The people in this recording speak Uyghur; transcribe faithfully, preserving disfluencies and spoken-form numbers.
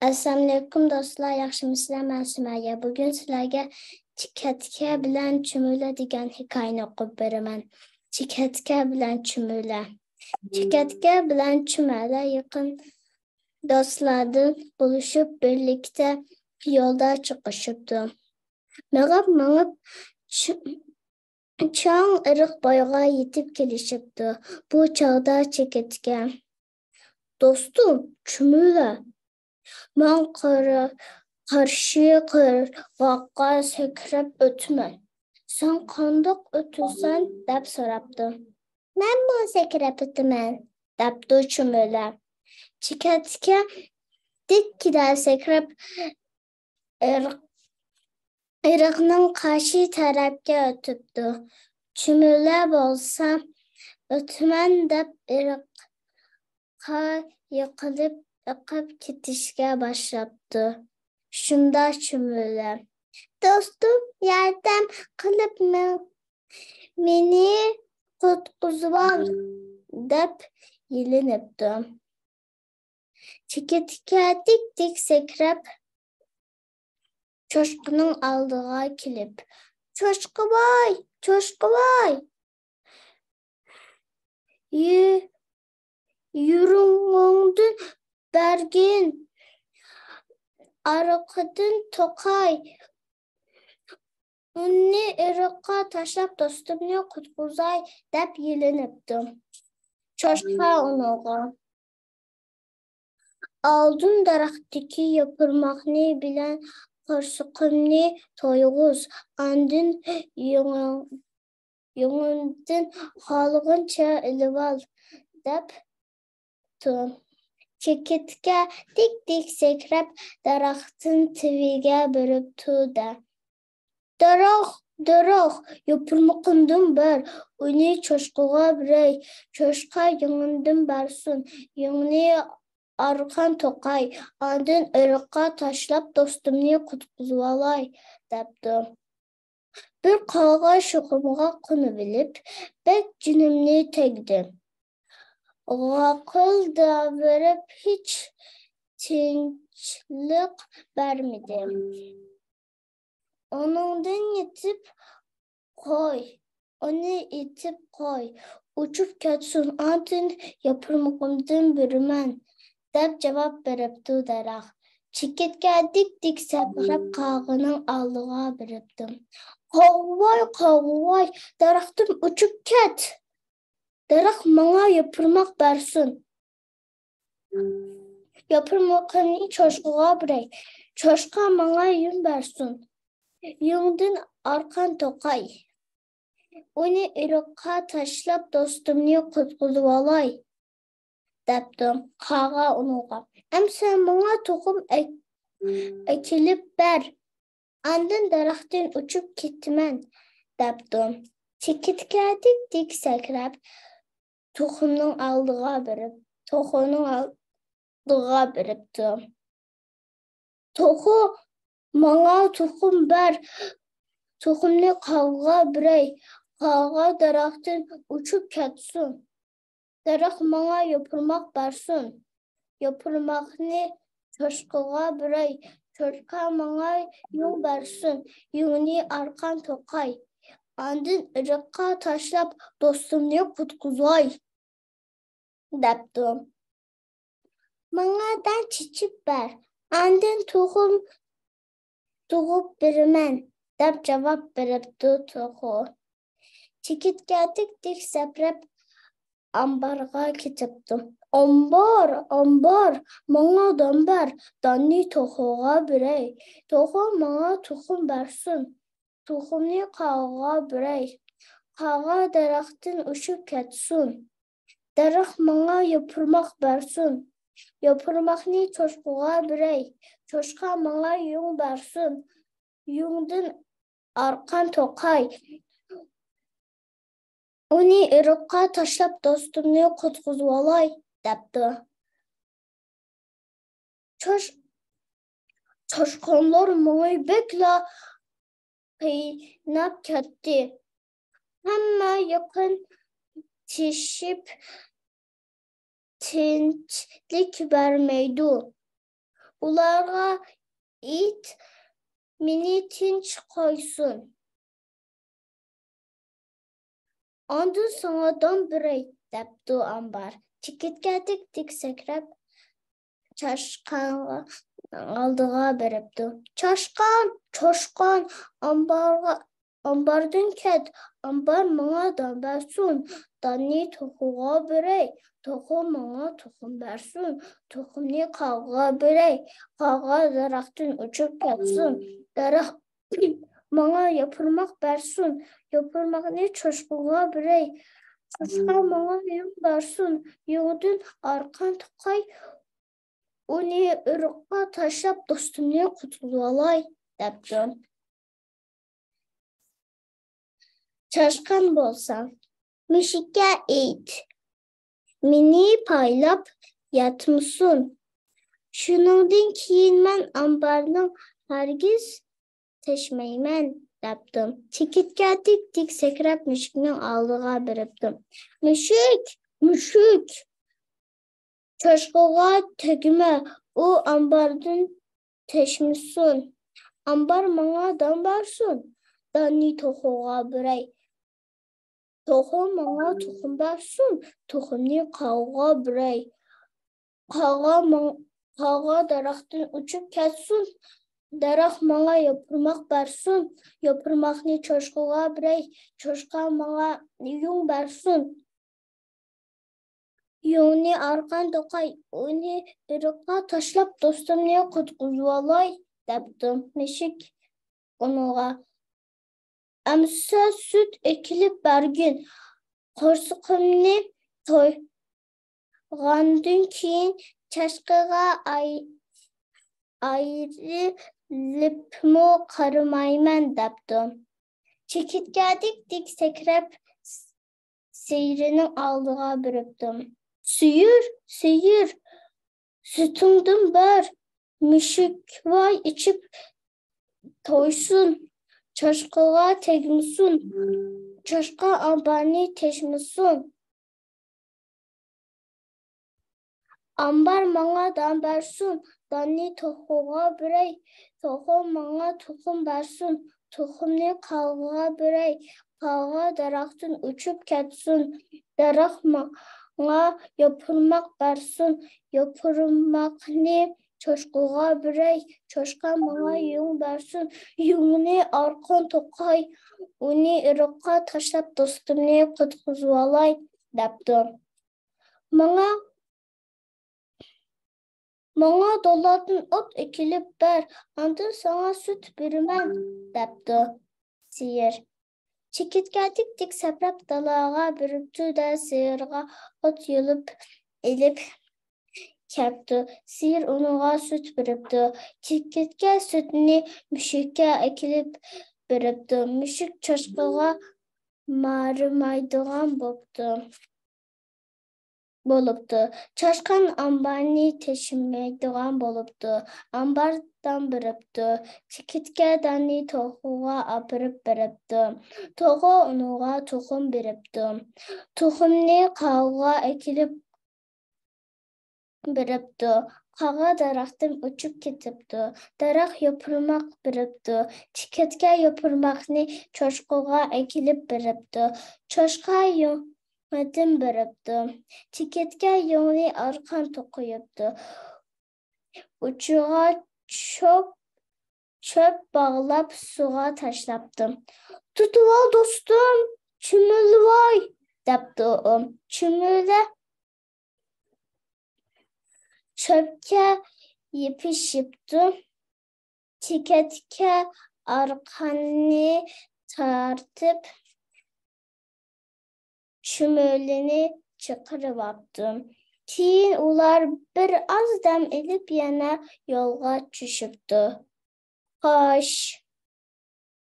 ئەسسالامۇئەلەيكۇم دوستلار، ياخشىمۇسىلەر؟ مەن سۈمەييە. بۈگۈن سىلەرگە چېكەتكە بىلەن چۈمۈلە دېگەن ھېكايىنى ئوقۇپ بېرىمەن. چېكەتكە بىلەن چۈمۈلە. چېكەتكە بىلەن چۈمۈلە يېقىن دوستلاردىن بولۇشۇپ، بىرلىكتە يولدا چىقىشىپتۇ. مېڭىپ، مېڭىپ، چۈ-، چوڭ ئېرىق بويىغا يېتىپ كېلىشىپتۇ. بۇ چاغدا چېكەتكە، «دوستۇم، چۈمۈلە، مەن قارا-، قارشى قىرغاققا سەكرەپ ئۆتىمەن. سەن قانداق ئۆتىسەن؟» دەپ سوراپتۇ. «مەنمۇ سەكرەپ ئۆتىمەن» دەپتۇ چۈمۈلە. چېكەتكە دىككىدە سەكرەپ ئېرىق-، ئېرىقنىڭ قارشى تەرەپكە ئۆتۈپتۇ. چۈمۈلە بولسا، «ئۆتىمەن» دەپ ئېرىققا يىقىلىپ ئېقىپ كېتىشكە باشلاپتۇ. شۇندا چۈمۈلە، «دوستۇم، ياردەم قىلىپ مېڭ-، مېنى قۇتقۇزۇۋال» دەپ يېلىنىپتۇ. چېكەتكە دىك-دىك سەكرەپ، چوشقىنىڭ ئالدىغا كېلىپ، «چوشقىۋاي، چوشقىۋاي! يۈ-، يۈرىكىڭدىن بەرگىن ئارقىدىن توقاي، ئۇنى ئېرىققا تاشلاپ، دوستۇمنى قۇتقۇزاي» دەپ يېلىنىپتۇ چوشقا ئۇنىڭغا. «ئالدىن دەرەختىكى يوپۇرماقنى بىلەن قورسىقىمنى تويغۇز، ئاندىن يۇڭ-، يۇڭۇمدىن خالىغىنچە ئېلىۋال» دەپتۇ. چېكەتكە دىك-دىك سەكرەپ، دەرەختىن تۈۋىگە بېرىپتۇ-دە، «دەرەخ، دەرەخ، يوپۇرمىقىمدىن بەر، ئۇنى چوشقىغا بېرەي، چوشقا يۇڭۇمدىن بەرسۇن، يۇڭنى ئارقان توقاي، ئاندىن ئېرىققا تاشلاپ، دوستۇمنى قۇتقۇزۇۋالاي» دەپتۇ. بىر قاغا شۇخۇمغا قونۇۋېلىپ، بەك جېنىمنى تەگدى. غاقىلداۋېرىپ ھېچ تىنچلىق بەرمىدى. «ئۇنىڭدىن يېتىپ قوي، ئۇنى ئېتىپ قوي، ئۇچۇپ كەتسۇن، ئاندىن يوپۇرمىقىمدىن بېرىمەن» دەپ جاۋاب بېرىپتۇ دەرەخ. چېكەتكە دىك-دىك سەكرەپ قاغىنىڭ ئالدىغا بېرىپتۇ. «قاغىۋاي، قاغىۋاي، دەرەختىن ئۇچۇپ كەت! دەرەخ ماڭا يوپۇرماق بەرسۇن، يوپۇرمىقىمنى چوشقىغا بېرەي، چوشقا ماڭا يۇڭ بەرسۇن، يۇڭدىن ئارقان توقاي، ئۇنى ئېرىققا تاشلاپ، دوستۇمنى قۇتقۇزۇۋالاي» دەپتۇ. قاغا ئۇنىڭغا، «ئەمسە ماڭا تۇخۇم ئەك-، ئەكېلىپ بەر، ئاندىن دەرەختىن ئۇچۇپ كېتىمەن» دەپتۇ. چېكەتكە دىك-دىك سەكرەپ، تۇخۇمنىڭ ئالدىغا بېرىپ، توخۇنىڭ ئالدىغا بېرىپتۇ. «توخۇ، ماڭا تۇخۇم بەر، تۇخۇمنى قاغىغا بېرەي، قاغا دەرەختىن ئۇچۇپ كەتسۇن، دەرەخ ماڭا يوپۇرماق بەرسۇن، يوپۇرماقنى چوشقىغا بېرەي، چوشقا ماڭا يۇڭ بەرسۇن، يۇڭنى ئارقان توقاي، ئاندىن ئېرىققا تاشلاپ، دوستۇمنى قۇتقۇزاي» دەپتۇ. «ماڭا دان چېچىپ بەر، ئاندىن تۇخۇم تۇغۇپ بېرىمەن» دەپ جاۋاب بېرىپتۇ توخۇ. چېكەتكە دىك-دىك سەكرەپ، ئامبارغا كېتىپتۇ. «ئامبار، ئامبار، ماڭا دان بەر، داننى توخۇغا بېرەي، توخۇ ماڭا تۇخۇم بەرسۇن، تۇخۇمنى قاغىغا بېرەي، قاغا دەرەختىن ئۇچۇپ كەتسۇن، دەرەخ ماڭا يوپۇرماق بەرسۇن، يوپۇرماقنى چوشقىغا بېرەي، چوشقا ماڭا يۇڭ بەرسۇن، يۇڭدىن ئارقان توقاي، ئۇنى ئېرىققا تاشلاپ، دوستۇمنى قۇتقۇزۇۋالاي» دەپتۇ. چوش-، چوشقانلار ماڭا بەكلا قىيناپ كەتتى. ھەممە يېقىنلىشىپ تىنچلىق بەرمەيدۇ. ئۇلارغا ئېيت، مېنى تىنچ قويسۇن. ئاندىن ساڭا دان بېرەي، دەپتۇ ئامبار. چېكىتكە دىك-دىك سەكرەپ، چاشقاننىڭ ئالدىغا بېرىپتۇ. چاشقان، چاشقان، ئامبارغا، ئامباردىن كەت، ئامبار ماڭا دان بەرسۇن، داننى توخۇغا بېرەي، توخۇ ماڭا تۇخۇم بەرسۇن، تۇخۇمنى قاغىغا بېرەي، قاغا دەرەختىن ئۇچۇپ كەتسۇن، دەرەخ ماڭا يوپۇرماق بەرسۇن، يوپۇرماقنى چوشقىغا بېرەي، چوشقا ماڭا يۇڭ بەرسۇن، يۇڭدىن ئارقان توقاي، ئۇنى ئېرىققا تاشلاپ دوستۇمنى قۇتقۇزۇۋالاي، دەپتۇ. چاشقان بولسا، مۈشۈككە ئېيت، مېنى پايلاپ ياتمىسۇن. شۇنىڭدىن كېيىن مەن ئامبارنىڭ ھەرگىز تەشمەيمەن، دەپتۇ. چېكىتكە دىك-دىك سەكرەپ مۈشۈكنىڭ ئالدىغا بېرىپتۇ. مۈشۈك، مۈشۈك! چاشقىغا تەگمە، ئۇ ئامباردىن تەشمىسۇن. ئامبار ماڭا دان بەرسۇن، داننى توخۇغا بېرەي. توخۇ ماڭا تۇخۇم بەرسۇن، تۇخۇمنى قاغىغا بېرەي. قاغا ماڭ-، قاغا دەرەختىن ئۇچۇپ كەتسۇن، دەرەخ ماڭا يوپۇرماق بەرسۇن، يوپۇرماقنى چوشقىغا بېرەي، چوشقا ماڭا يۇڭ بەرسۇن. يۇڭنى ئارقان توقاي، ئۇنى ئېرىققا تاشلاپ، دوستۇمنى قۇتقۇزۇۋالاي، دەپتۇ مۈشۈك ئۇنىڭغا. ئەمسە سۈت ئەكېلىپ بەرگىن، قورسىقىمنى تويغاندىن كېيىن چاشقىغا ئاي-، ئايرىلىپمۇ قارىمايمەن، دەپتۇ. چېكىتكە دىك-دىك سەكرەپ سېيىرنىڭ ئالدىغا بېرىپتۇ. سېيىر، سېيىر، سۈتۈڭدىن بەر، مۈشۈكۋاي ئىچىپ تويسۇن، چاشقىغا تەگمىسۇن، چاشقا ئامبارنى تەشمىسۇن. ئامبار ماڭا دان بەرسۇن، داننى توخۇغا بېرەي، توخۇ ماڭا تۇخۇم بەرسۇن، تۇخۇمنى قاغىغا بېرەي، قاغا دەرەختىن ئۇچۇپ كەتسۇن، دەرەخ ماڭا يوپۇرماق بەرسۇن، يوپۇرماقنى چوشقىغا بېرەي، چوشقا ماڭا يۇڭ بەرسۇن، يۇڭنى ئارقان توقاي، ئۇنى ئېرىققا تاشلاپ دوستۇمنى قۇتقۇزۇۋالاي، دەپتۇ. ماڭا، ماڭا دوللاردىن ئوت ئەكېلىپ بەر، ئاندىن ساڭا سۈت بېرىمەن، دەپتۇ سېيىر. چېكىتكە دىك-دىك سەپرەپ دالاغا بېرىپتۇ-دە، سېيىرغا ئوت يۇلۇپ ئېلىپ كەپتۇ. سېيىر ئۇنىڭغا سۈت بېرىپتۇ. چېكىتكە سۈتنى مۈشۈككە ئەكېلىپ بېرىپتۇ. مۈشۈك چاشقىغا مارىمايدىغان بوپتۇ. بولۇپتۇ. چاشقان ئامبارنى تەشمەيدىغان بولۇپتۇ. ئامبار دان بېرىپتۇ. چېكىتكە داننى توخۇغا ئاپىرىپ بېرىپتۇ. توخۇ ئۇنىڭغا تۇخۇم بېرىپتۇ. تۇخۇمنى قاغىغا ئەكېلىپ بېرىپتۇ. قاغا دەرەختىن ئۇچۇپ كېتىپتۇ. دەرەخ يوپۇرماق بېرىپتۇ. چېكىتكە يوپۇرماقنى چوشقىغا ئەكېلىپ بېرىپتۇ. چوشقا يۇڭدىن بېرىپتۇ. چېكىتكە يۇڭنى ئارقان توقۇيۇپتۇ. ئۇچىغا چۆپ، چۆپ باغلاپ سۇغا تاشلاپتۇ. تۇتۇۋال دوستۇم، چۈمۈلىۋاي، دەپتۇ ئۇ. چۈمۈلە چۆپكە يېپىشىپتۇ. چېكەتكە ئارقاننى تارتىپ، چۈمۈلىنى چىقىرىۋاپتۇ. كېيىن ئۇلار بىر ئاز دەم ئېلىپ، يەنە يولغا چۈشۈپتۇ. خوش،